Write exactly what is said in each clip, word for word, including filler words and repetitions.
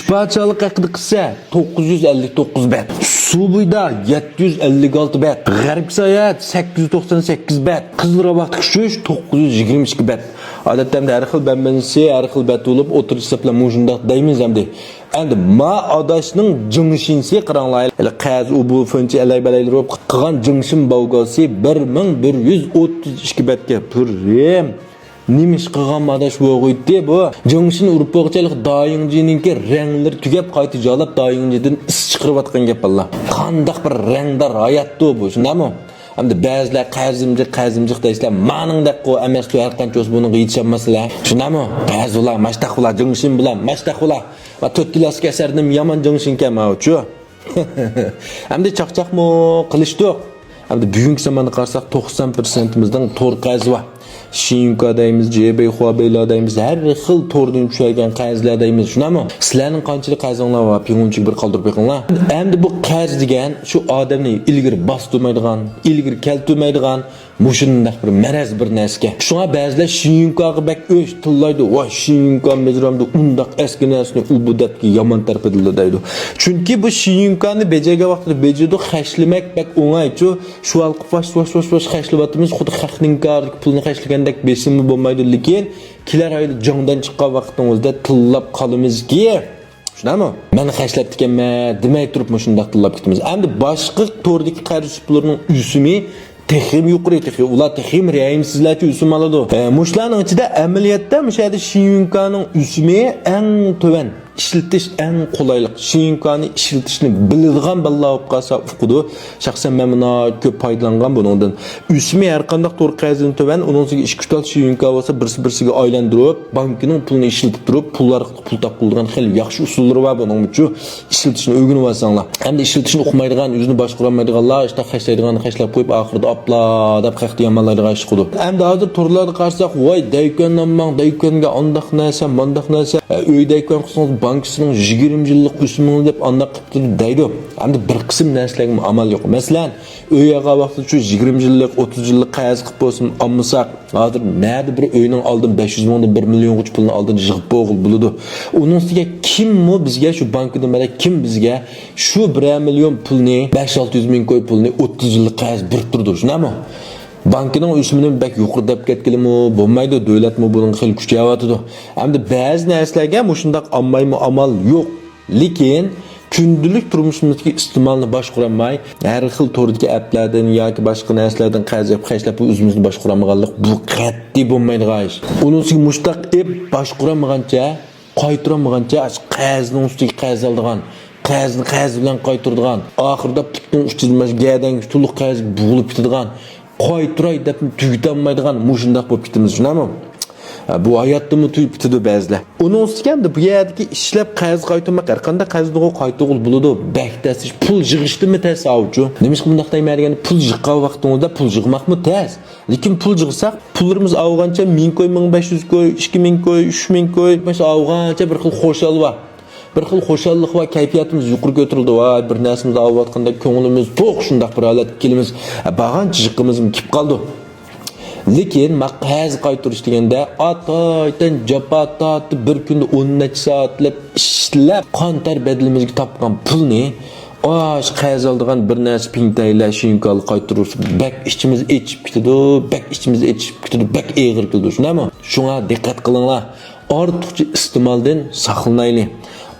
شىپاچالىق ھەققىدە قىسسە، توققۇز يۈز ئەللىك توققۇز بەت. سۇ بويىدا يەتتە يۈز ئەللىك ئالتە بەت. غەربكە ساياھەت، سەككىز يۈز توقسان سەككىز بەت. قىزىل راۋاقتا ئۇچۇش، توققۇز يۈز يىگىرمە ئىككى بەت. ئادەتتە ئەمدى ھەر خىل بەنبەنسى، ھەر خىل بەت بولۇپ، ئوتتۇرىچە ھېسابلاپ مۇشۇنداق دەيمىز ئەمدى. ئەمدى ما ئاداشنىڭ جىڭشىنسى قاراڭلار. ھېلى قەرز ئۇ بۇ فىنچى ئەلەي-بەلەيلىرى بولۇپ قىلغان جىڭشىن باۋگاۋسى بىر مىڭ بىر يۈز ئوتتۇز ئىككى بەتكە پۈررىم. نېمە ئىش قىلغان ئاداش بولغۇيتتى بۇ؟ جىڭشىن ئۇرۇپ بولغۇچە ھېلىقى دايىڭجىنىڭكى رەڭلىرى تۈگەپ، قايتا جالاپ، دايىڭجىدىن ئىس چىقىرىۋاتقان گەپ باللا. قانداق بىر رەڭدار ھاياتتۇ بۇ، شۇنداقمۇ؟ ئەمدى بەزىلەر قەرزىمجىق، قەرزىمجىق دەيسىلەر، مانىڭدەكقۇ ئەمەستۇ، ھەر قانچە بولسا بۇنىڭغا يېتىشەلمەسسىلەر. شۇنداقمۇ؟ بەزى ئۇلار ماشتاق ئۇلار، جىڭشىن بىلەن ماشتاق ئۇلار. ما تۆت كىلاسلىق ئەسەردىن يامان جىڭشىنكەن ماۋۇچۇ. ئەمدى چاقچاقمۇ قىلىشتۇق. ئەمدى بۈگۈنكى زاماندا قارىساق، توقسان پىرسەنتىمىزنىڭ تور قەرزى بار. شىنيۇنكا دەيمىز، جېبەي خۇابېيلا دەيمىز، ھەر خىل توردىن چۈشەلگەن قەرزلەر دەيمىز، شۇنداقمۇ؟ سىلەرنىڭ قانچىلىك قەرزىڭلار بار؟ پىڭۇنچىگە بىر قالدۇرۇپ بېقىڭلار. ئەمدى بۇ قەرز دېگەن شۇ ئادەمنى ئىلگىرى باستۇرمايدىغان، ئىلگىرى كەلتۈرمەيدىغان، مۇشۇنداق بىر مەرەز بىر نەرسىكەن. شۇڭا بەزىلەر شىنيۇنكاغا بەك ئۆچ تىللايدۇ. ۋاي، شىنيۇنكا مىزرامدا ئۇنداق ئەسكى نەرسىنى ئۇ بۇ دەپكى يامان تەرپىدىلا دەيدۇ. چۈنكى بۇ شىنيۇنكانى بېجىرگەن ۋاقتىدا بېجىرىدۇ، خەجلىمەك بەك ئوڭايچۇ. شۇ ھالقىپ ۋاش، ۋاش، ۋاش، ۋاش خەجلىۋاتىمىز. خۇددى خەقنىڭ كارىدىكى پۇلنى خەجلىگەندەك بېسىممۇ بولمايدۇ، لېكىن كېلەر ئايدا جاڭدان چىققان ۋاقتىڭىزدا تىللاپ قالىمىزكى. شۇنداقمۇ؟ مەن خەجلەپتىكەنمەن دېمەي تۇرۇپ مۇشۇنداق تىللاپ كېتىمىز. ئەمدى باشقا توردىكى قەرز سۇپىلىرىنىڭ ئۆسۈمى تېخىمۇ يۇقىرى، تېخى ئۇلار تېخىمۇ رەھىمسىزلەرچە ئۆسۈم ئالىدۇ. ئە، مۇشۇلارنىڭ ئىچىدە ئەمەلىيەتتە مۇشۇ يەردە شىنيۇنكانىڭ ئۆسۈمى ئەڭ تۆۋەن. ئىشلىتىش ئەڭ قولايلىق. شىنيۇنكانى ئىشلىتىشنى بىلىدىغان بالىلار بولۇپ قالسا ئۇقىدۇ. شەخسەن مەن ناھايىتى كۆپ پايدىلانغان بۇنىڭدىن. ئۆسۈمى ھەر قانداق تور قەرزدىن تۆۋەن، ئۇنىڭ ئۈستىگە ئىككى ئۈچ تال شىنيۇنكا بولسا بىرسى بىرسىگە ئايلاندۇرۇپ، بانكىنىڭ پۇلىنى ئىشلىتىپ تۇرۇپ، پۇل ئارقىلىق پۇل تاپقىلىدىغان خېلى ياخشى ئۇسۇللىرى بار بۇنىڭ ئۈچۈن. ئىشلىتىشنى ئۆگىنىۋالساڭلار. ئەمدى ئىشلىتىشنى ئۇقمايدىغان، ئۆزىنى باشقۇرالمايدىغانلار ئىشتا خەجلەيدىغاننى خەجلەپ قويۇپ، ئاخىرىدا ئاپلا دەپ خەقنى يامانلايدىغان ئىش قىلىدۇ. ئەمدى ھازىر تورلاردا قارىساق، ۋاي، دەيكۆن ئالماڭ، دەيكۆنگە ئانداق نەرسە، مانداق نەرسە، ئە، ئۆي دەيكۆن قىلسىڭىز، بانكىسىنىڭ يىگىرمە يىللىق ئۆسۈمىڭىز دەپ ئانداق قىپتۇ دەيدۇ. ئەمدى بىر قىسىم نەرسىلەرگىمۇ ئامال يوق. مەسىلەن، ئۆي ئالغان ۋاقتىدا شۇ يىگىرمە يىللىق، ئوتتۇز يىللىق قەرز قىلىپ بولسۇن ئالمىساق، ھازىر نەدە بىر ئۆينىڭ ئالدىن بەش يۈز مىڭدىن بىر مىليونغىچە پۇلنى ئالدىن يىغىپ بولغىلى بولىدۇ. ئۇنىڭ ئۈستىگە كىممۇ بىزگە شۇ بانكىدىن بەدەل، كىم بىزگە شۇ بىرەر مىليون پۇلنى، بەش ئالتە يۈز مىڭ كوي پۇلنى ئوتتۇز يىللىق قەرز بېرىپ تۇرىدۇ، شۇنداقمۇ؟ بانكىنىڭ ئۆسۈمىنى بەك يۇقىرى دەپ كەتكىلىمۇ بولمايدۇ، دۆلەتمۇ بۇنىڭغا خېلى كۈچەۋاتىدۇ. ئەمدى بەزى نەرسىلەرگە مۇشۇنداق ئالمايمۇ ئامال يوق. لېكىن كۈندىلىك تۇرمۇشىمىزدىكى ئىستېمالنى باشقۇرالماي، ھەر خىل توردىكى ئەپلەردىن ياكى باشقا نەرسىلەردىن قەرز ئېلىپ خەجلەپ، بۇ ئۆزىمىزنى باشقۇرالمىغانلىق، بۇ قەتئىي بولمايدىغان ئىش. ئۇنىڭ ئۈستىگە مۇشۇنداق ئېلىپ باشقۇرالمىغانچە، قايتۇرالمىغانچە، قەرزنىڭ ئۈستىگە قەرز ئالىدىغان، قەرزنى قەرز بىلەن قايتۇرىدىغان، ئاخىرىدا پۇتنىڭ ئۇچىدىن مانا گەدەنگىچە تولۇق قەرزگە بوغۇلۇپ كېتىدىغان، قايتۇراي دەپمۇ تۈگىتەلمەيدىغان مۇشۇنداق بولۇپ كېتىمىز، شۇنداقمۇ؟ ھە، بۇ ھاياتتىنمۇ تۈگىتىدۇ بەزىلەر. ئۇنىڭ ئۈستىگە ئەمدى بۇ يەردىكى ئىشلەپ قەرز قايتۇرماق، ھەر قانداق قەرزنىغۇ قايتۇرغىلى بولىدۇ. بەك تەس ئىش. پۇل يىغىشتىنمۇ تەس ئاۋۇچۇ. نېمىشقا بۇنداق دەيمەن دېگەندە، پۇل يىغقان ۋاقتىڭىزدا پۇل يىغماقمۇ تەس. لېكىن پۇل يىغساق، پۇللىرىمىز ئاۋغانچە مىڭ كوي، مىڭ بەش يۈز كوي، ئىككى مىڭ كوي، ئۈچ مىڭ كوي، مۇشۇ ئاۋغانچە بىر خىل خۇشال بار. بىر خىل خۇشاللىق ۋە كەيپىياتىمىز يۇقىرى كۆتۈرۈلدى. ۋاي، بىر نەرسىمىز ئاۋۇۋاتقاندەك كۆڭلىمىز توق، شۇنداق بىر ھالەتكە كېلىمىز. بارغانچە جىقىمىزمۇ كېلىپ قالىدۇ. لېكىن ما قەرز قايتۇرۇش دېگەندە، ئاتايتەن جاپا تارتىپ، بىر كۈندە ئون نەچچە سائەتلەپ ئىشلەپ، قان تەر بەدىلىمىزگە تاپقان پۇلنى، ئاش قەرز ئالىدىغان بىر نەرسە پىڭتەيلەر شىنكالغا قايتۇرۇش، بەك ئىچىمىز ئېچىپ كېتىدۇ، بەك ئىچىمىز ئېچىپ كېتىدۇ، بەك ئېغىر كېلىدۇ، شۇنداقمۇ؟ شۇڭا دىققەت قىلىڭلار. ئارتۇقچە ئىستېمالدىن ساقلىنايلى.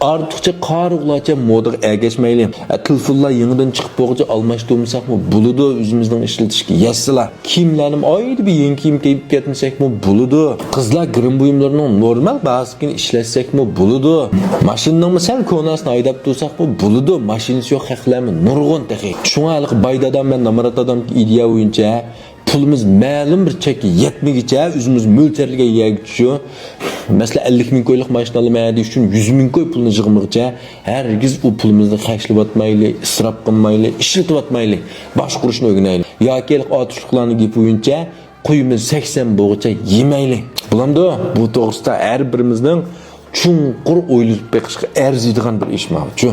ئارتۇقچە قارىغۇلارچە مودىغا ئەگەشمەيلى. ئە، تېلېفونلار يېڭىدىن چىقىپ بولغۇچە ئالماشتۇرمىساقمۇ بولىدۇ، ئۆزىمىزنىڭ ئىشلىتىشكە يەتسىلا. كىيىملەرنىمۇ ئايدا بىر يېڭى كىيىم كىيىپ كەتمىسەكمۇ بولىدۇ. قىزلار گىرىم بۇيۇملىرىنىڭ نورمال باھاسىدىكىنى ئىشلەتسەكمۇ بولىدۇ. ماشىنىنىڭمۇ سەل كوناسىنى ھەيدەپ تۇرساقمۇ بولىدۇ. ماشىنىسى يوق خەقلەرمۇ نۇرغۇن تېخى. شۇڭا ھېلىقى باي دادام بىلەن نامرات دادامدىكى ئىدىيە بويىچە پۇلىمىز مەلۇم بىر چەككە يەتمىگىچە، ئۆزىمىز مۆلچەرلىگەن يەرگىچە، مەسىلەن، ئەللىك مىڭ كويلۇق ماشىنا ئالىمەن دېيىش ئۈچۈن يۈز مىڭ كوي پۇلنى يىغمىغىچە، ھەرگىز ئۇ پۇلىمىزنى خەجلىۋاتمايلى، ئىسراپ قىلمايلى، ئىشلىتىۋاتمايلى، باشقۇرۇشنى ئۆگىنەيلى. ياكى ھېلىقى ئاتۇشلۇقلارنىڭ گېپى بويىچە، قۇيىمىز سەكسەن بولغۇچە يېمەيلى. بولامدۇ؟ بۇ توغرىسىدا ھەر بىرىمىزنىڭ چوڭقۇر ئويلىشىپ بېقىشقا ئەرزىيدىغان بىر ئىش ماۋۇچۇ.